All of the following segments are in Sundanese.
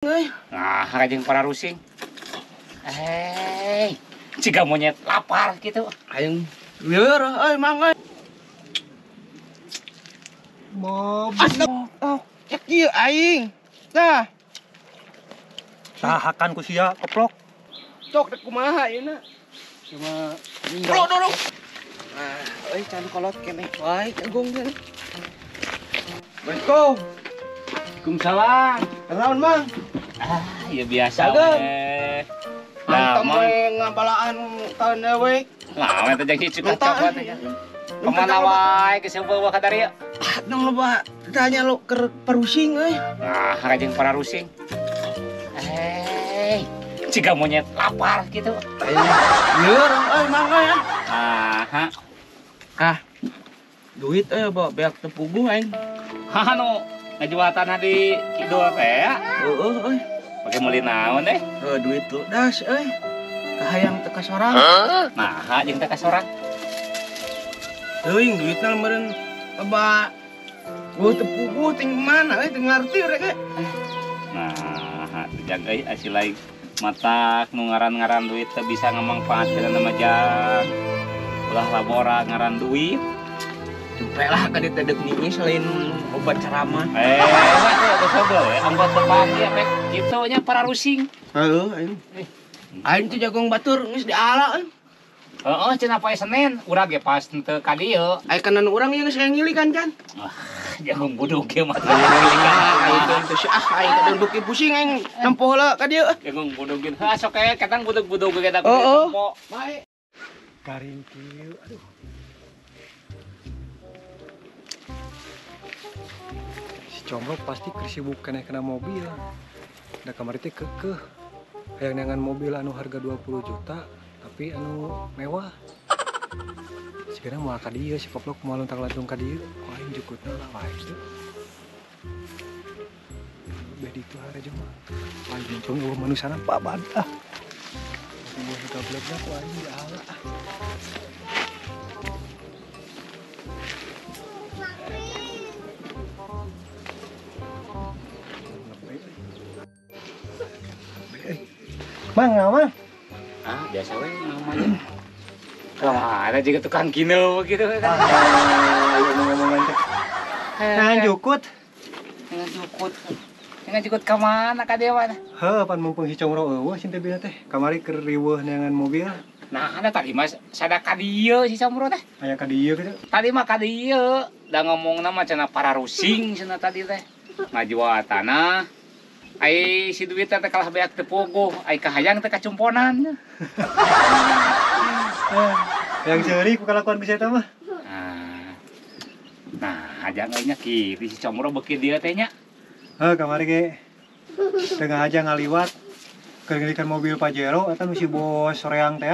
Euy. Nah, kajeng para rusing. Ciga monyet lapar gitu. Aing lieur euy mang euy. Mobil. Oh, cek ieu aing. Tah. Sahakan ku sia koplok. Cok rek kumaha ayeuna? Cuma dorong. Ah, euy can kolot keneh wae jagung teh. Assalamualaikum. Waalaikumsalam. Kenaon, Mang? Ah, ya biasa we. Nah, mang ngabalaan tahun we. Nah, we teh jeung si cukap cokot teh. Kemana wae geus eueuh ka dieu? Nang loba tanya lo keur parusing euy. Nah, kajeng para rusing. Ciga monyet lapar gitu. Lieur euy mang euy. Ah, ah. Duit euy bawa beak teu puguh aing. Hano ngajual tanah di kidul teh ya? Heeh euy. Pake meuli naon deh? Heuh duit ludas euy. Kahayang teu kasorang. Nah, jeung teu kasorang. Teuing duitna meureun loba geuh teu puguh ting mana euy teu ngarti urang ge. Nah, jang euy asilai matak nu ngaran-ngaran duit teu bisa ngamangfaatkeun mah jang. Ulah labora ngaran duit. Jumpe lah ka dieu teh deuk nyinyis selain obat ceramah. Mah teh geus we anggot tepang ieu pek kitu nya para rusing. Heuh aing. Aing teh jagong batur geus diala euy. Heeh, cenah poe Senin urang ge pas teu ka dieu. Aya kanan urang ieu geus aya ngilikan can. Ah, jagong budug ge mah. Aing teh teu ah aing teh beuki pusing aing nempo heula ka dieu. Jagong budug ge. Heuh sok aya kadang budug-budug ge da tempo. Bae. Garing kieu aduh. Si Comro pasti sibuk keneh kena mobil. Da kamari teh keukeuh hayang neangan mobil anu harga 20 juta tapi anu mewah. Sigana moal ka dieu si koplok moal luntang-lantung ka dieu. Ku aing jukutna lah wae kitu. Beh ditu harejo mah. Aing muncung eueuh manusana babad ah. Eueuh gablekna ku aing diala ah. Mang, mang. Ah, biasa we namanya. Wah, ada juga tukang kino gitu kan. Ngomong-ngomongan teh. Nah, jukut. Nah, jukut. Nah, jukut ka mana ka dewa? Heuh, pan mumpung si Comro eueuh cin teh bina teh. Kamari keur riweuh neangan mobil. Nah, ada tadi mah sada ka dieu si Comro teh. Aya ka dieu kitu. Tadi mah ka dieu, da ngomongna mah cenah para rusing cenah tadi teh. Ngajual tanah. Ai si duit teh kalah beak teu puguh, ai kahayang teh kacumponan. Yang seuri ku kalakuan bisa eta mah. Nah, ajang euy nya kitu si Comro beuki dieu teh nya. Heuh, kamari ge tengah aja ngaliwat keur ngilikan mobil Pajero eta nu si bos soreang teh.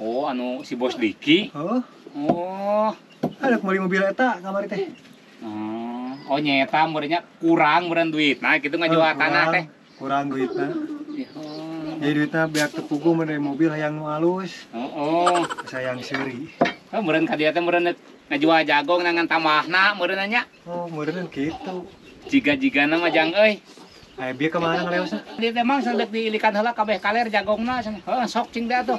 Oh, anu si bos Diki. Heuh. Oh, ada meuli mobil eta kamari teh. Oh nyeta meureunnya kurang meureun duit. Nah, kitu ngajual tanah teh. Kurang duitna. Jadi duitna beak teu puguh meuli mobil hayang nu alus. Heeh. Sayang seuri. Heuh meureun ka dieu teh meureun ngajual jagong nangan tambahna meureun nya. Oh, meureun kitu. Jiga-jigana mah jang euy. Aya bieu ka mana ngaleosna? Dieu teh mang sadeuk diilikan heula kabeh kaler jagongna cenah. Heuh sok cing teh atuh.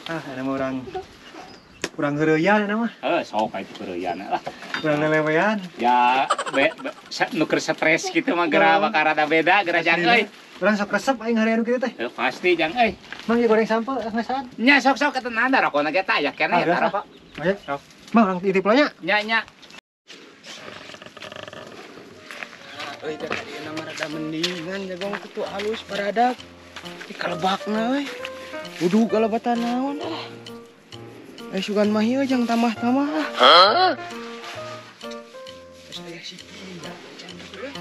Ah, ana mah urang heureuyan ana mah. Heuh sok aya heureuyan lah. Urang lelewean. Ya, nu keur stres kitu mah geura bakal rada beda geura jang euy. Urang sok resep aing harian kitu teh. Heuh pasti jang euy. Mang ieu goreng sampeu ngasaan. Nya sok-sok ketenan da rokona ge tah aya keneh eta rokok. Aya. Mang urang titip nya. Nya nya. Euy teh tadi mah rada mendingan jagong kitu halus baradak. Di kalebakna euy. Wuduh kalebatan naon ah. Sugan mah ieu jang tambah-tambah ah. Hah? Terus aya si can kitu euy.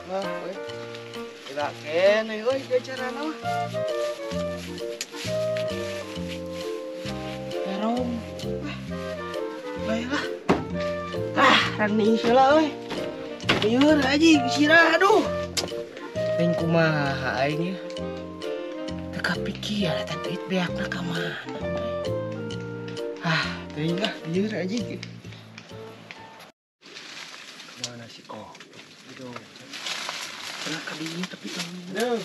Wah, euy. Kira keneh euy ge carana mah. Terong. Baiklah. Ah, rani heula euy. Lieur anjing sirah aduh. Aing kumaha aing ya. Teu kapikir eta duit beakna ka mana. Ah, teuing ah lieur anjing. Kemana si kok? Aduh. Pernah ka dieu tapi teu. Euy.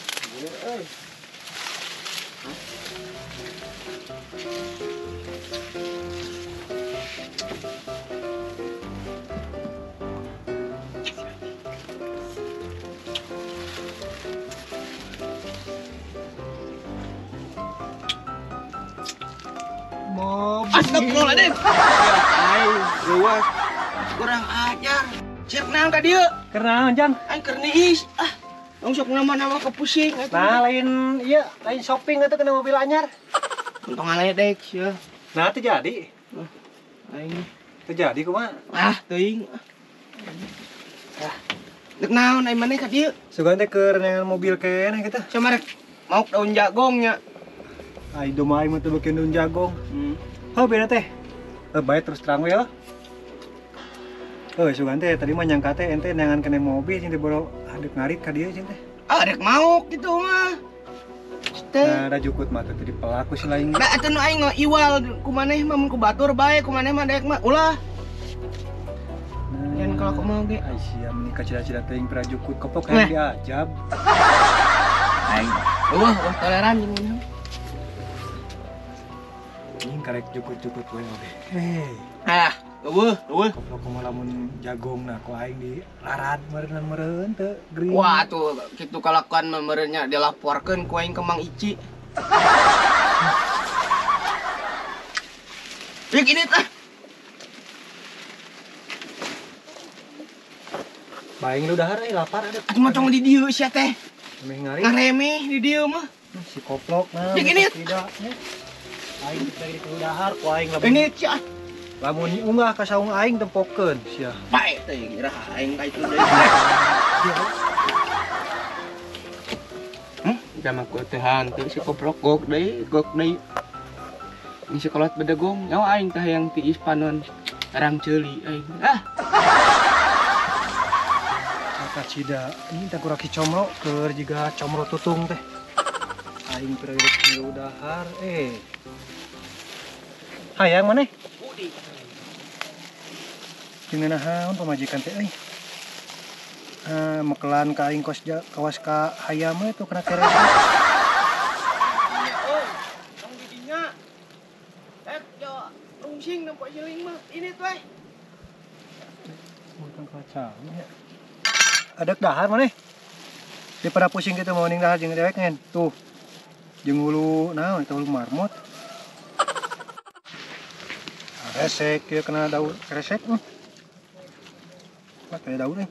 Astagfirullahaladzim. Aing luas. Kurang ajar. Siap naon ka dieu? Keur naon, Jang? Aing keur niis. Ah, tong sok nama-nama kepusing atuh. Nah, lain ieu, lain shopping atuh kena mobil anyar. Untung ngaledek sia. Nah, teu jadi. Aing teu jadi kumaha? Ah, teuing. Ah. Dek naon aing maneh ka dieu? Sugan teh keur neangan mobil keneh kitu. Sia rek mauk daun jagong nya. Ai domba aing mah teu beukeun daun jagong. Oh, beda teh. Bae terus terang we ya. Sugan teh tadi mah nyangka teh ente neangan kene mobil cing teh boro adek ngarit ka dieu cing teh. Ah, adek mauk gitu mah. Nah, da jukut mah teh tadi pelaku si lain. Da atuh nu aing iwal ku maneh mah mun ku batur bae ku maneh mah daek mah ulah. Nah, Jangan kalau aku mau ge. Ai sia meuni kacida-cida teuing pira jukut kopok hayang diajab. Aing. Eueuh, eueuh toleran jeung maneh. Ini karek jukut-jukut we oge. Hei. Ah, eueuh, eueuh. Koplok kumaha lamun jagong nah ku aing di larad meureun meureun teu gering. Wah, tuh kitu kalakuan mah meureun nya dilaporkeun ku aing ke Mang Ici. Yuk ini tah. Baing lu dahar euy lapar ada. Atuh mah tong di dieu sia teh. Meh ngari. Ngaremeh di dieu mah. Si koplok nah. Yuk ini. Tidak. Aing dari dahar ku aing lamun. Ini cia. Lamun unggah ka saung aing tempokeun sia. Bae teh ngira aing ka itu deui. Jama ku teh hantu si koplok gok deui, gok deui. Ini sekolah bedegong, nyawa aing teh hayang tiis panon arang ceuli aing. Ah. Kata cida, ini teh kurang comro keur jiga comro tutung teh. Aing pira milu dahar eh. Hayang maneh? Budi. Jeung naon pamajikan teh euy. Mekelan ka aing kos kawas ka hayam we tuh kena kere. Nya euy, tong di dinya. Yo rungsing nempo siling mah. Ini tuh eh. Utang kacau nya. Adek dahar maneh. Daripada pusing kitu mau ning dahar jeung dewek ngen. Tuh. Jeung hulu naon eta hulu marmot. Resek ya kena daun resek. Wah, kayak daun nih.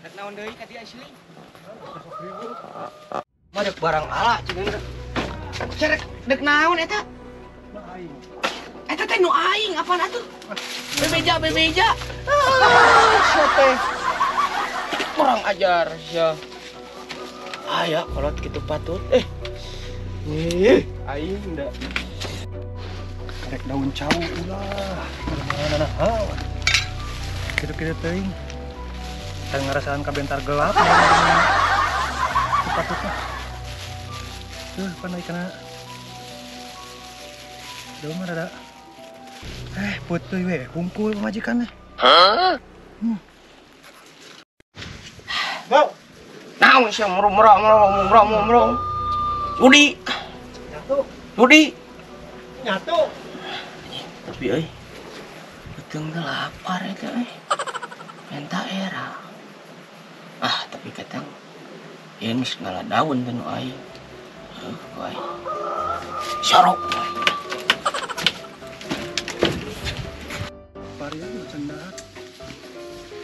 Rek naon deui ka dieu asli? Mah dek barang ala cenah. Cerek dek naon eta? Eta teh nu aing apaan atuh? Bebeja bebeja. Ah, sia teh. Kurang ajar sia. Aya kolot kitu patut. Ih, aing da. Karek daun cau ulah. Mana naon. Kitu-kitu teuing. Can ngarasaan kabentar gelap. Patutnya. Tuh, pan euy kana. Daun mah rada. Puteuy we, hungkul pamajikan teh. Hah? Go. Naon sia murung. Budi. Nyatu. Budi. Nyatu. Tapi euy. Beuteung teh lapar eta euy. Menta era. Ah, tapi katang ieu geus ngala daun teh nu aing. Heuh, ku aing. Sorok. Parian cenah.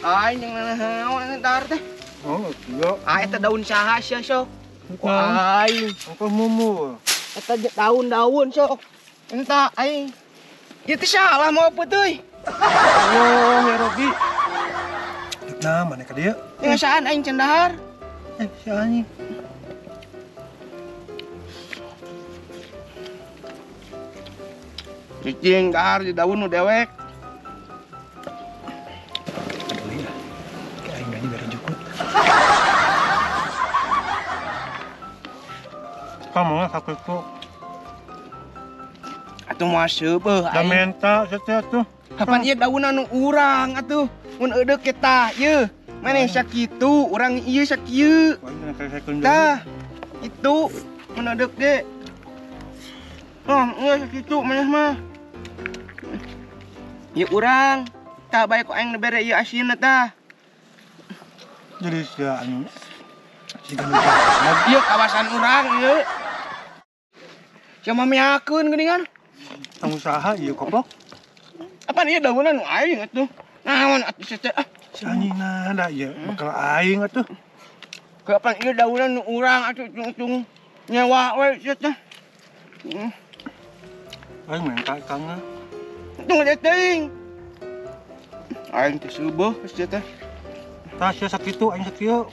Aing jeung naon dahar teh? Oh, iya. Ah, eta daun saha sia sok? Ku aing. Engko mumu. Eta daun-daun sok. Entah aing. Ieu teh salah mau peuteui. Allah ya Rabbi. Nah, mana ka dieu? Ngasaan aing can dahar. Si anjing. Cicing dahar di daun nu dewek. Aduh ya. Aing gaji bere jukut. Kamu nggak sakit kok. Atuh moal seubeuh Da aing. menta sia teh atuh. Kapan ieu daun anu urang atuh. Mun eudeuh ke tah ieu. Maneh sakitu, urang ieu sakieu. Tah. Itu mun eudeuh ge. Oh, ieu sakitu maneh mah. Ieu urang. Tah bae ku aing bere ieu asinna tah. Jadi sia anu siga nu Ieu kawasan urang ieu. Sia miakeun geuningan. Pengusaha ieu koplok. Apaan ieu daunan nu aing atuh. Naon atuh sia teh ah. Si anjingna da ieu bekal aing atuh. Kapan ieu daunan nu urang atuh tung-tung nyewa we sia teh. Aing menta kangna. Tunggu deh teuing. Aing teh seubeah sia teh. Tah sia sakitu aing sakieu.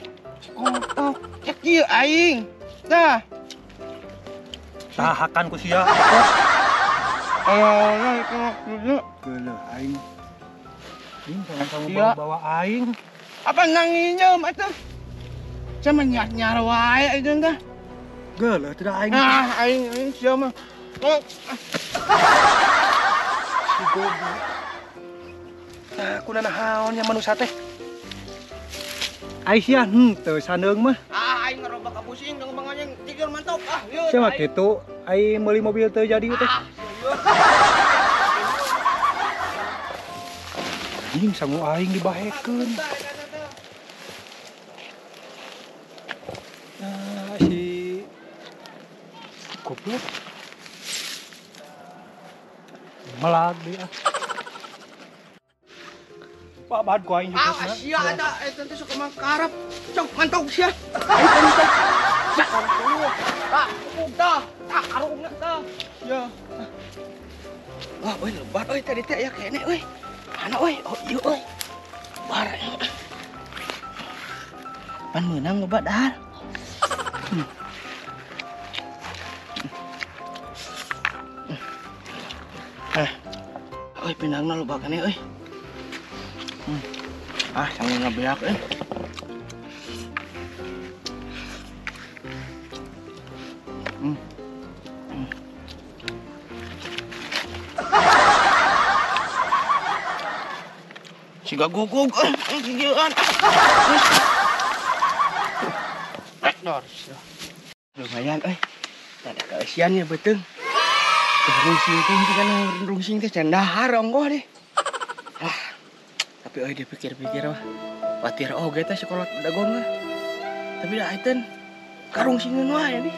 Kotok sakieu aing. Tah. Sahakan ku sia koplok. Alah itu maksudnya. Geuleuh aing. Ding kamu bawa aing. Apa nanginyeum atuh? Sama nyar-nyar wae itu tah. Geuleuh tidak aing. Ah, aing aing sia mah. Oh. Si goblok. Nah, kuna naon nya manusia teh? Ai sia henteu sandeung mah. Ah, aing ngerobak ka pusing dong bang anjing tidur mantap. Ah, ieu. Sia mah kitu, ai meuli mobil teu jadi teh. Ah, anjing sangu aing dibahekeun. Nah, si goblok. Melag deui ah. Pak bahan ku aing juga. Ah, sia eta eta teh sok mangkarep. Cok mantap sia. Aing teh. Sia. Tah, tah, tah karungna tah. Ya. Wah, euy lebat euy tadi teh aya keneh euy. Mana euy? Oh ieu euy. Bar. Pan meunang loba dahar. Eh. Euy pinangna loba keneh euy. Ah, sange ngabeak euy. Siga gugug gigian. Rektor. Lumayan euy. Ada keasian ya beuteung. Rungsing teh kan rungsing teh can dahar onggoh deh. Ah. Tapi euy dipikir-pikir mah watir oge teh sekolah dagong mah. Tapi da aiten karungsingeun wae nih.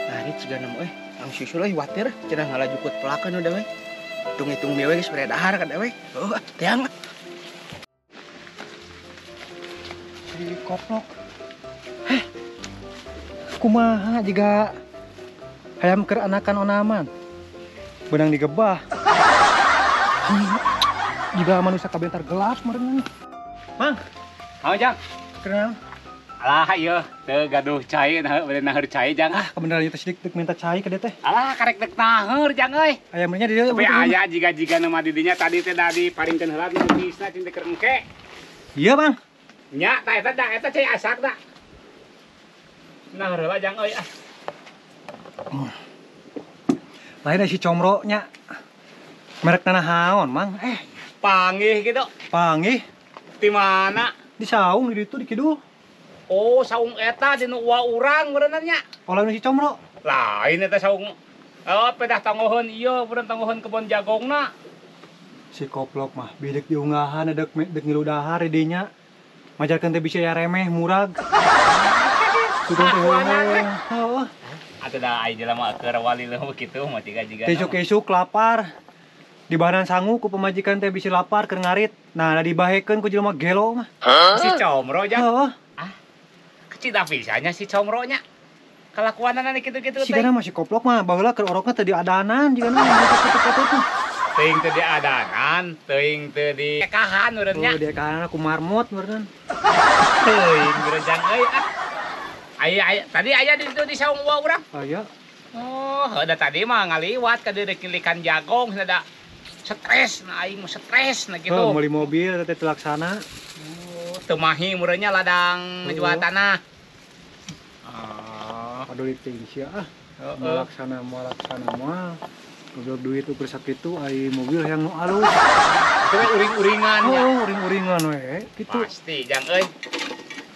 Nah, ini ciga nama euy, ang susul euy watir cenah ngalajukut pelakan udah euy. Hitung-hitung dewe geus bere dahar ka dewe. Oh, teang. Si koplok. Heh. Kumaha jiga hayam keur anakan onaman. Beunang digebah. Jiga manusia kabentar gelap meureun. Mang. Hayu Jang. Kenal. Alah ieu teu gaduh cai nah bade naheur cai Jang. Ah, kebenaran ieu teh sidik deuk minta cai ka dieu teh. Alah karek deuk naheur Jang euy. Aya meureun nya di dieu. Tapi aya jiga-jiga nu mah di dinya tadi teh da diparingkeun heula nu bisna cing teh keur engke. Iya, Bang. Nya tah eta da eta cai asak da. Naheur heula Jang euy ah. Lain si comro nya. Merek naon, Mang? Panggih gitu. Panggih? Di mana? Di saung di ditu di kidul. Oh, saung eta di nu uwa urang meureunna nya. Oh, lain si comro. Lain eta saung. Oh, pedah tanggoheun ieu, meureun tanggoheun kebon jagongna. Si koplok mah bidik diunggahan dek dek ngilu dahar di dinya. Majarkeun teh bisa ya remeh murag. Sugan teh heeh. Atuh da ai jelema keur wali leuh kitu mah jiga-jiga. Isuk-isuk lapar. Di bahan sangu ku pemajikan teh bisi lapar keur ngarit. Nah, da dibahekeun ku jelema gelo mah. Si comro jang. Heeh. Ah. Kecil da pisannya si comro nya. Kalakuanana kitu-kitu teh. Sigana mah si koplok mah baheula keur orokna teh diadanan jigana kitu-kitu tuh. Teuing teu diadanan, teuing teu diekahan meureun nya. Oh, diekahan ku marmot meureun. Teuing meureun jang euy ah. Aya tadi aya di ditu di saung uwa urang. Aya. Oh, da tadi mah ngaliwat ka dieu kilikan jagong da stres nah aing mah stres nah gitu. Oh, meuli mobil teh telaksana. Oh, teu mahi meureun nya ladang jual tanah. Ah, paduli teuing sia ah. Heeh. Moal laksana moal. Goblok duit ukur sakitu ai mobil yang nu alus. Itu we uring-uringan ya. Oh, uring-uringan we kitu. Pasti jang euy.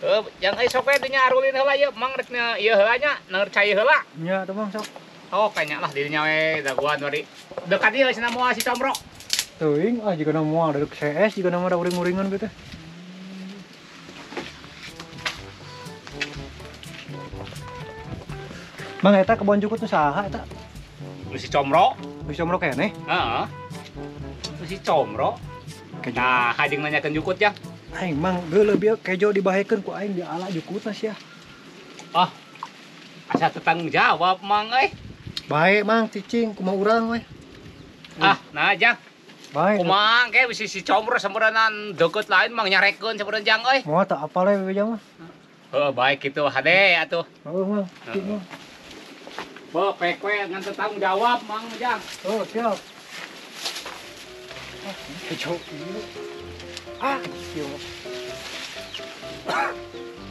Heuh, jang euy sok we dinya arulin heula ieu mang rek nya ieu heula nya, neur cai heula. Nya atuh Mang sok. Oh, kayaknya lah dirinya we daguan bari. Dekat ieu cenah moal si Comro. Teuing ah jigana moal dari CS jigana mah da uring-uringan kitu. Mang eta kebon jukut nu saha eta? Nu si Comro. Nu si Comro keneh? Heeh. Nu si Comro. Kejo. Nah, hajing nanyakeun jukut ya. Aing mang geuleuh bieu kejo dibahekeun ku aing diala jukutna sia. Ah. Asa teu tanggung jawab mang euy. Bae mang cicing kumaha urang we. Ah, nah jang. Bae. Kumaha engke bisi si Comro sampeuranan deukeut lain mang nyarekeun sampeureunan jang euy. Moal teu apal we beja mah. Heuh, baik kitu hade atuh. Heuh mang, kitu mah. Bo, pek we ngan teu tanggung jawab mang jang. Oh, siap. Ah, kejo ieu. Ah, ieu mah.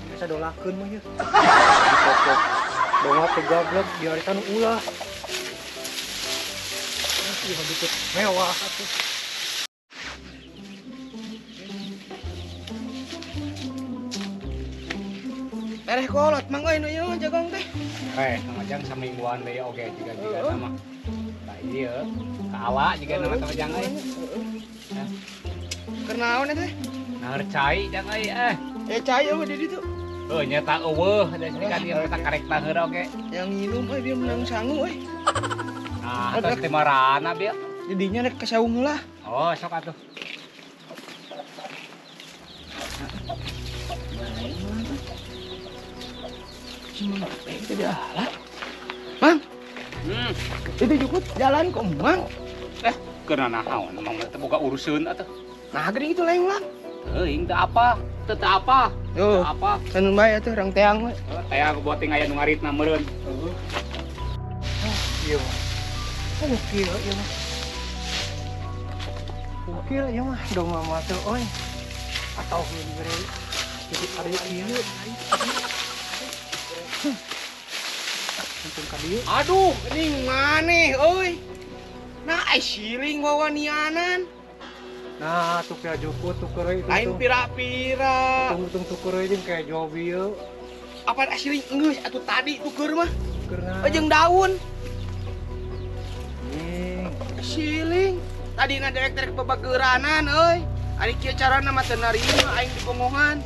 Biasa dolakeun mah ieu. Dipopok. Dongak teh gablek diarisan ulah. Ah, ieu mah dikit mewah atuh. Tereh kolot mang euy nu ieu jagong teh. Eh, Mang samingguan deui oge jiga-jiga nama. Tah ieu kaala jiga nama teh jang euy. Keur naon eta teh? Neur cai jang euy eh. Eh cai eueuh di ditu. Heuh nya ta eueuh da kan ieu mah karek taheura oge. Yang nginum euy bieu menang sangu euy. Nah, tos teh marana bieu. Didinya rek ka saung heula. Oh, sok atuh. Si Mang itu jalan. Mang. Itu jukut jalan kok Mang. Eh, keur naon Mang teh boga uruseun atuh. Nah, geuning itu lain lang. Teuing teu apa? Teu apa? Teu apa? Sanun bae atuh urang teang we. Heuh, teang buat ting aya nu ngaritna meureun. Heeh. Oh, ieu mah. Oh, kieu ieu mah. Ukil ieu mah dong mah teu euy. Atau dibere jadi ada ieu. Aduh, geuning maneh euy. Nah, ai siling wawanianan. Nah, tuh pira jukut tuker itu. Lain pira-pira. Tung tuker jeung kejo bieu. Apa siling geus atuh tadi tuker mah. Tukerna. Jeung daun. Ning. Siling. Tadi na dewek-dewek babageranan euy. Ari kieu carana mah teu narima aing dibongongan.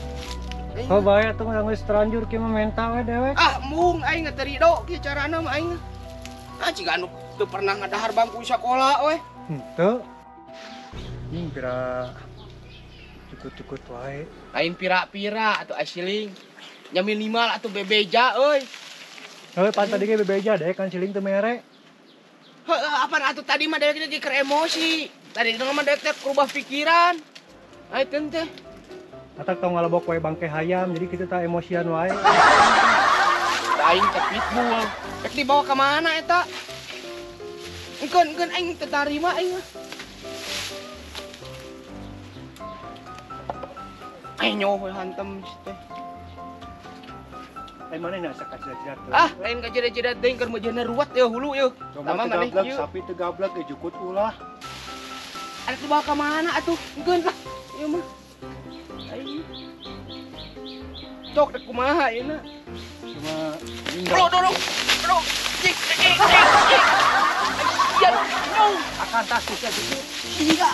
Oh bae atuh mah geus terlanjur kieu mah menta we dewek. Ah, mung aing teu rido kieu carana mah aing. Ah, ciga anu teu pernah ngadahar bangku sakola we. Henteu. Ning pira cukut-cukut wae. Lain pira-pira atuh asiling. Nya minimal atuh bebeja euy. Heuh, pan tadi ge bebeja deh kan siling teu mere. Heuh, apaan atuh tadi mah dewek ge keur emosi. Tadi mah dewek teh berubah pikiran. Ai teh. Atak tong ngalebok wae bangke hayam, jadi kita tak emosian wae. Aing teh pitbull. Rek dibawa ka mana eta? Engkeun aing teu tarima aing mah. Aing nyoh hantem teh. Lain mana asa kajerat-jerat. Ah, lain kajerat-jerat deui keur meujeuhna ruwet yeuh hulu yeuh. Tama maneh kieu. Sapi teu gablek ge jukut ulah. Arek dibawa ka mana atuh? Engkeun lah. Ieu mah. Aing. Cok rek kumaha ieu na? Cuma Dorong. Dorong. Cik cik cik. Sia, nyung. Akan tas sia gitu. Iya.